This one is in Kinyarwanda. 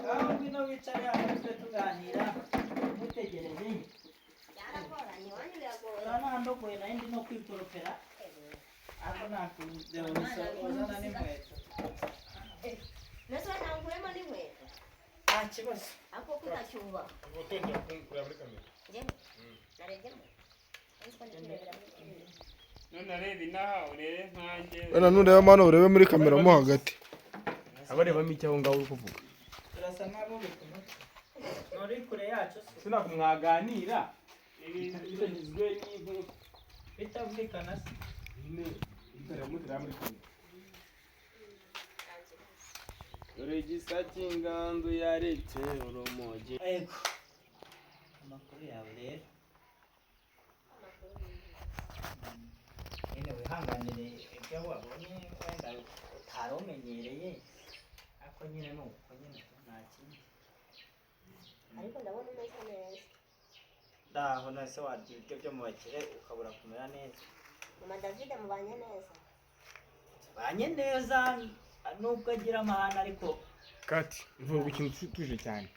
Ngaho ngwino wicare hano tube tuganira mutegereje. Byaragoranye, iwanyu biragoye. Uranandogoye, nayo ndimo kwikoropera, ariko nakudebusa uzana n'inkweto. Mbese wenda nkuremo n'inkweto? Nta kibazo. Ako kutacyubaha. Utongera kureba muri kamera. Njyewe narebyemo, ariko ndi kwirebera muri TV. None areba inaha, urebe nkanjye. Wenda nureba hano, urebe muri kamera mo hagati. Abarebamo icyo aho ngaho uri kuvuga. Turasa nk'abo bituma nturi kure yacu se. Sinabwo mwaganira bitagizwe n'inkuru. Bitumvikana se? Nyine mutareba, mutareba muri kamera. Dore gisa cy'inganzo yaretse urumogi. Yego, amakuru yawe rero? Nyine wihanganire ibyo wabonye wenda utari umenyereye, ariko nyine ni uko nyine, nta kindi. Ariko ndabona umeze neza. Ndaho, none se warya ibiryo byo mu bakire ukabura kumera neza? Mama David mubanye neza? Tubanye neza nubwo agira amahane, ariko Kati mvuga ikintu tuje cyane.